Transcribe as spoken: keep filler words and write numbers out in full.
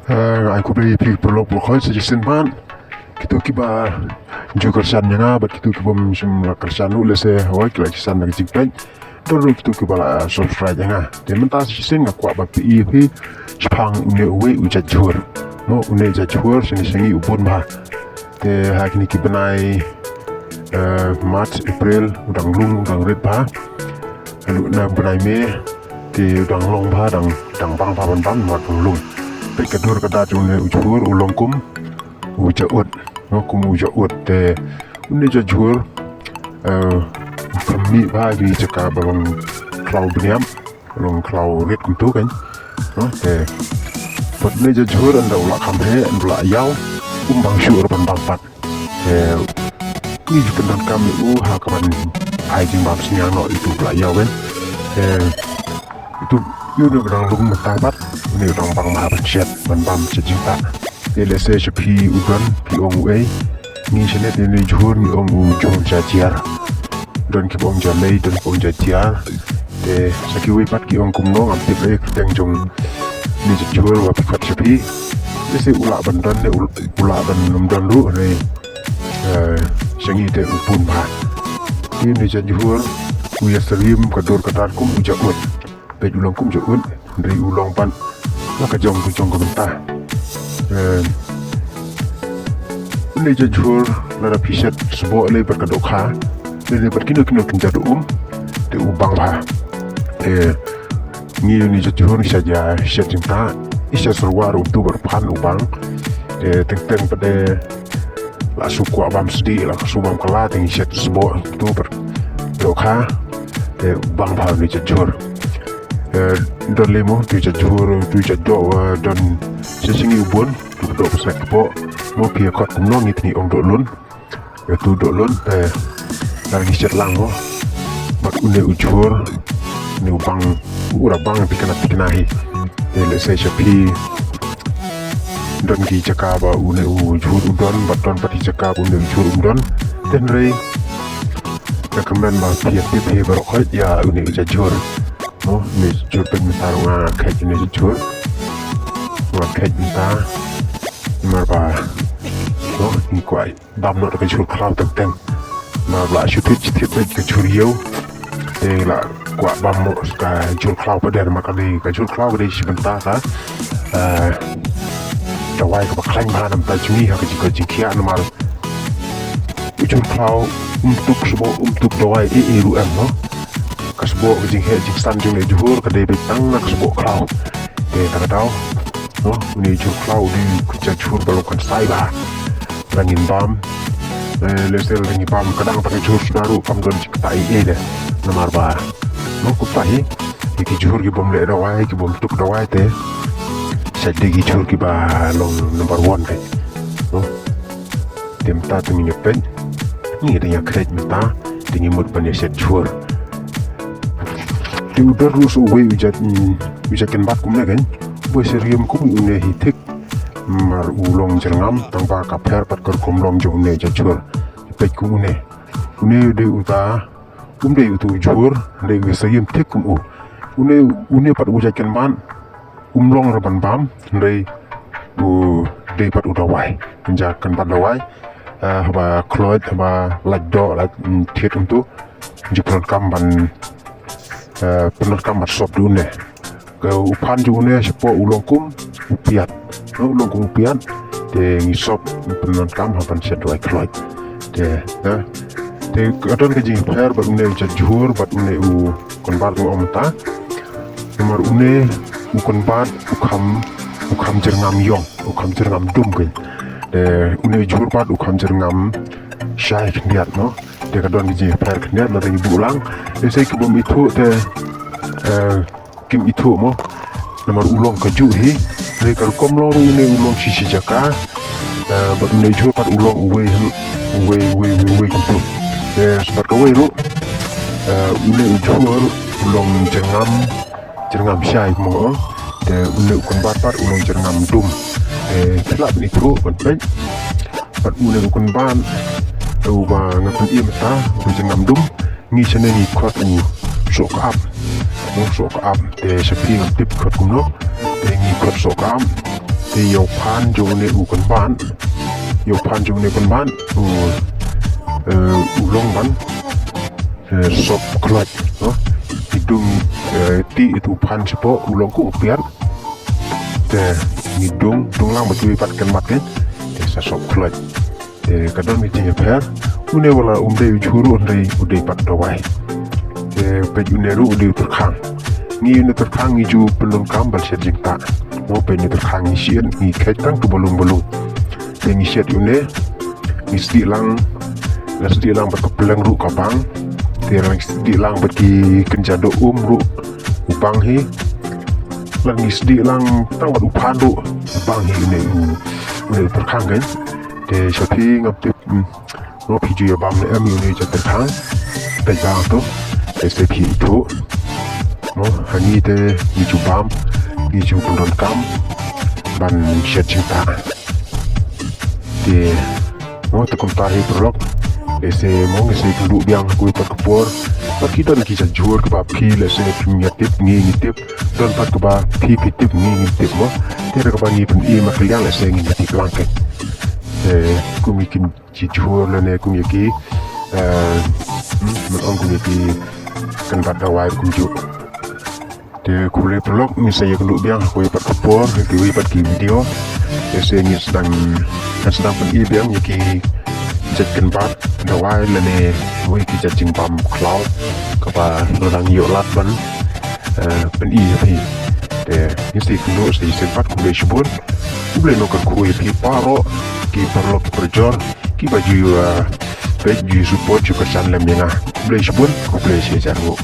Eh, nga ai khublei ïa phi paralok paralok sa shisien pat. Kito kiba ju kyrshan ïa nga bad kito kibym shym la kyrshan ruh, lehse hooid ki la kyrshan da ka jingpeit. Don ruh kito kiba la subscribe ïa nga. Te mynta sa shisien nga kwah ban pyni ïa phi shaphang une uwei u jait jhur. Mo, une u jait jhur shane sha ngi u bun bha. Te ha kine ki bnai, eh, March, April u dang lung, u dang rit bha. Haduh na bnai May te u dang long bha, dang, dang bang bha ban bam, namar dang lung. Peit ka dur ka dar jong une u jhur u long kum u jaut. Mo, kum u jaut. Te une u jait jhur, eh, u kham mih bha ha ki jaka ba long khlaw bniam, long khlaw rit kumtu kan. Mo, te pat une u jait jhur ynda u la kham heh, ynda u la ïaw, um bang shuh ruh ban bam pat. Te ngi ju pyndonkam ïa u ha kaban ai jingbam synñiang noh ïa uto uba la ïaw kan. Te ïa uto, ïa une u dang lung mynta pat, une u dang bang bha ban shet, ban bam shet jingtah. Te lehse sha phi u don, phi ong uei? Ngi shane te une u jhur ngi ong u jhur jajiar. Don kiba ong jalei, don kiba ong jajiar. Te sa kiwei pat ki ong kumno, ngam tip ei, kyrteng jong une u jait jhur ba phi khot sha phi. Lehse u lah ban don ne u, u lah ban ym don ruh ne. Eh, sha ngi te u bun bha. Te une u jait jhur u ïasyriem ka dur ka dar kum u jaut. Peit u long kum jaut, hynrei u long pat la ka jong ka jong ka bynta. Eh, une u jait jhur lada phi shet sboh lei bad ka dohkha, lei bad kino kino ki jait um, te u bang bha. Eh, ngi une u jait jhur ngi shait ïa shet jingtah, i shet syrwa ruh uto ba phan u bang. Eh, teng teng pat de la shu kwah bam sdieh, la shu bam kylla, te ngi shet sboh uto ba dohkha. Te u bang bha une u jait jhur. Eh, don lei mo, uto u jait jhur, uto u jait doh, eh, don shisha ngi u bun, uto u doh ba sait kpoh. Mo phi ïa khot kumno ngi te ngi ong dohlun. Ïa uto dohlun, eh, nang ngi shet lang mo. Bad une u jhur, une u bang, u da bang tikna tikna hi. Te lehse sha phi don ki jaka ba une u jhur u don, bad don pat ki jaka ba une u jhur um don. Te hynrei nga kyrmen ba phi ïa tip hi baroh khoit ïa une u jait jhur. Mo, une u jhur peit mynta ruh nga kheit une u jhur. Nga kheit mynta. Namar ba, mo, ngi kwah bam noh da ka jhur khlaw teng teng. Namar ba la shu thied shu thied beit ka jhur ïew. Te la kwah bam noh ka jhur khlaw pat de, namar ka dei ka jhur khlaw ka dei shi bynta ka, eh, dawai kaba khlaiñ bha na bynta jong ngi ha ka jingkoit jingkhiah, namar u jhur khlaw um tuk sboh, um tuk dawai ei ei ruh em, mo. Ka sboh, ka jingheh jingsan jong une u jhur ka dei beit tang na ka sboh khlaw. Te kata ka daw, mo, une u jhur khlaw u dei u jait jhur ba long kynsan bha. Lada ngin bam, eh, lehse lada ngi bam ka dang tang ka jhur suda ruh kam don jingktah ei ei de. Namar ba, mo, kumta hi, ïa ki jhur kibym leh dawai, kibym tuk dawai te shait dei ki jhur kiba long number one te. Mo. Te mynta te ngin ïa peit, ngi dang ïa kheit mynta, te ngi mut ban ïa shet jhur. Te u don ruh sa uwei u jait, mm, u jait kynbat kumne kan, uba ïasyriem kum une hi thik. Namar u long jyrngam, tang ba ka pher pat ka rukom long jong une u jait jhur. Peit kum une. Une u dei uta, um dei uto u jhur, hynrei u ïasyriem thik kum u. Une, une pat u jait kynbat, um long ruh ban bam, hynrei u dei pat u dawai. Kynja kynbat dawai, eh, haba khloit, haba lait doh, lait, mm, thied kumto. Ju pyndonkam ban, eh, pyndonkam ban sop da une. Ka u phan jong une shapoh u long kum u piat. No, u long kum u piat. Te ngi sop pyndonkam ha ban shet dawai khloit. Te, eh, te ka don ka jingpher bad une u jait jhur bad une u kynbat u ong mynta. Namar une u kynbat u kham, u kham jyrngam ïong, u kham jyrngam dum kein. Te une u jhur pat u kham jyrngam shai khyndiat, no. Te ka don ka jingpher khyndiat, lada ngi buh lang. Te sa kibym ithuh te, eh, kim ithuh mo. Namar u long kajuh hi. Te ka rukom long ruh une u long shi shi jaka. Eh, bad une u jhur pat u long uwei, uwei, uwei, uwei, uwei kumto. Te sa bad kawei ruh, eh, une u jhur u long jyrngam, jyrngam shai mo. Te une u kynbat pat u long jyrngam dum. Te phi lah ban ithuh ban peit. Bad une u kynbat uba nga pyni mynta u jyrngam dum. Ngi shane ngi khot u sohkap. No, sohkap. Te sha phi ngam tip khot kumno. Te ngi khot sohkap. Ïa u phan jong une u kynbat, ïa u phan jong une u kynbat u, eh, u long ban, eh, sop kloit, no? Ngi dung, eh, ti itu u phan shapoh u long kum u piat. Te ngi dung, dung lang bad kiwei pat kynbat kein. Te sa sop kloit. Te ka don ka jingïapher, une u la um dei u jhur ruh hynrei u dei pat dawai. Te peit une ruh u dei u tyrkhang. Ngi une u tyrkhang ngi ju pyndonkam ban shet jingtah. Mo peit une u tyrkhang ngi shet ngi kheit tang tu balung balung. Te ngi shet une, ngi sdieh lang, la sdieh lang bad ka pylleng ruh ka bang. Te la sdieh lang bad ki kynja doh um ruh u bang hi. La ngi sdieh lang tang bad u phan ruh u bang hi une u, une u tyrkhang kan. Te sha phi ngam tip, mm, mo phi ju ïa bam ne em ïa une u jait tyrkhang. Te bang to, te se phi ithuh. Mo ha ngi te ngi ju bam, ngi ju pyndonkam ban shet jingtah. Te mo te kumta hi paralok. Te se mo ngi sa ïakynduh biang ha kawei pat ka por. Bad ki don ki jait jhur kiba phi lehse phim ïa tip ngi ngi tip. Don pat kaba phi phi tip ngi ngi tip mo. Te da kaba ngi pyni markylliang lehse ngi ngi tip lang kein. Te kum ïa ki jait jhur lane kum ïa ki, eh, hmm, man ong kum ïa ki kynbat dawai kumjuh. Te khublei paralok, ngi sa ïakynduh biang ha kawei pat ka por, ha kiwei pat ki video. Te se ngi sdang, ngi sdang pyni biang ïa ki jait kynbat dawai lane wei ki jait jingbam khlaw kaba la dang ïoh lad ban, eh, pyni ïa phi. Te ngi sa ïakynduh sa ïaseng pat, khublei shibun. Khublei nongkyrkhu ïa phi baroh ki paralok ki parajor kiba ju, eh, peit, ju support, ju kyrshan lem ïa nga. Khublei shibun, khublei shi hajar nguh.